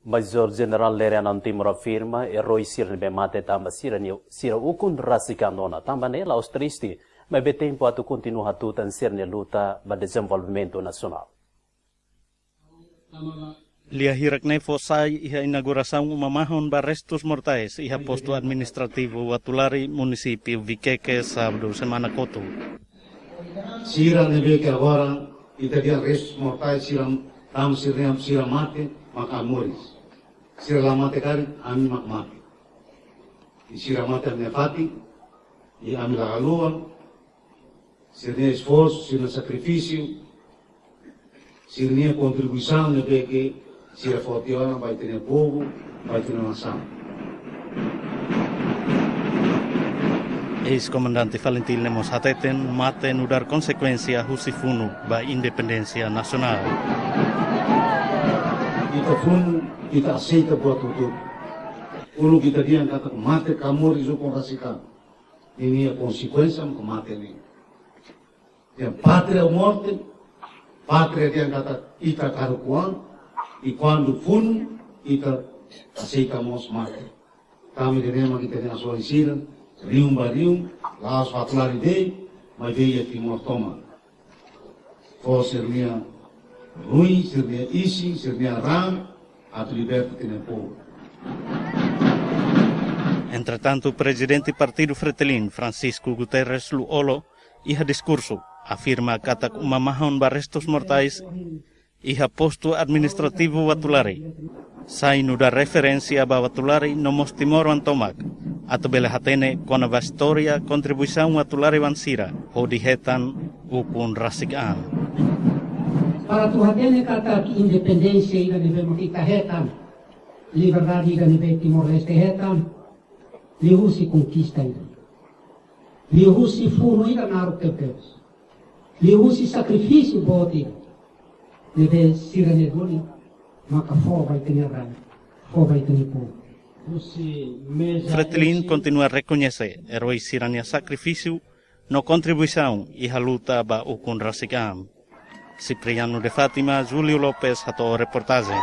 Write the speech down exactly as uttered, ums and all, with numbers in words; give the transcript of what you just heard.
Major Jenerál Lere Anan Timur afirma, eroi sira ne'ebé mate tanba sira-nia, sira ukun rasik an ona, tanba ne'e la'ós triste, maibé tempu atu kontinua hatutan sira-nia luta ba dezenvolvimentu nasionál. Lia hirak ne'e fó sai iha inaugurasaun uma mahon ba restus mortais iha postu administrativu Uatulari, munisípiu Viqueque, sábadu semana kotuk. Sira ne'ebé ke agora ita dehan restus mortais sira, tanba sira, sira mate, maka moris. Sira la mate karik, ami mak mate. I sira mate ami-nia fatin, i ami la haluha, sira-nia esforsu, sira-nia sakrifísiu, sira-nia kontribuisaun ne'ebé ke sira fó tiha ona ba ita-nia povu, ba ita-nia nasaun. Eis-komandante FALINTIL ne'e mós hateten, mate nu'udar konsekuénsia husi funu ba independénsia nasionál. Ita funu, ita aseita buat hotu-hotu. Uluk ita dehan katak mate ka moris ukun rasik an. Ninia konsekuénsia mak mate ne'e. Dehan pátria ou morte, pátria dehan katak ita karuk oan, i kuandu funu, ita aseita mós mate. Tanba ida-ne'e mak ita-nia asuwa'in sira, rihun ba rihun, la'ós Uatulari de'it, maibé iha Timor tomak. Fó sira-nia ruin, sira-nia isin, sira-nia raan, atu liberta ita-nia povu. Entretantu, Prezidente Partidu FRETILIN, Francisco Guterres Lú-Olo, iha diskursu, afirma katak uma mahon ba restus mortais iha postu administrativu Uatulari sai nu'udar referénsia ba Uatulari no mós timoroan tomak, atu bele hatene kona-ba istória kontribuisaun Uatularian sira hodi hetan ukun rasik an. Para atu hatene katak independénsia ida ne'ebé mak ita hetan, liberdade ida ne'ebé Timor-Leste hetan, liuhusi konkista ida, liuhusi funu ida naruk tebes, liuhusi sakrifísiu boot ida ne'ebé sira-nia duni maka fó ba ita-nia raan, fó ba ita-nia povu. Husi meza FRETILIN kontinua rekoñese eroi sira-nia sakrifísiu no kontribuisaun iha luta ba ukun rasik an. Cipriano de Fátima, Júlio Lopes, hato'o reportajen.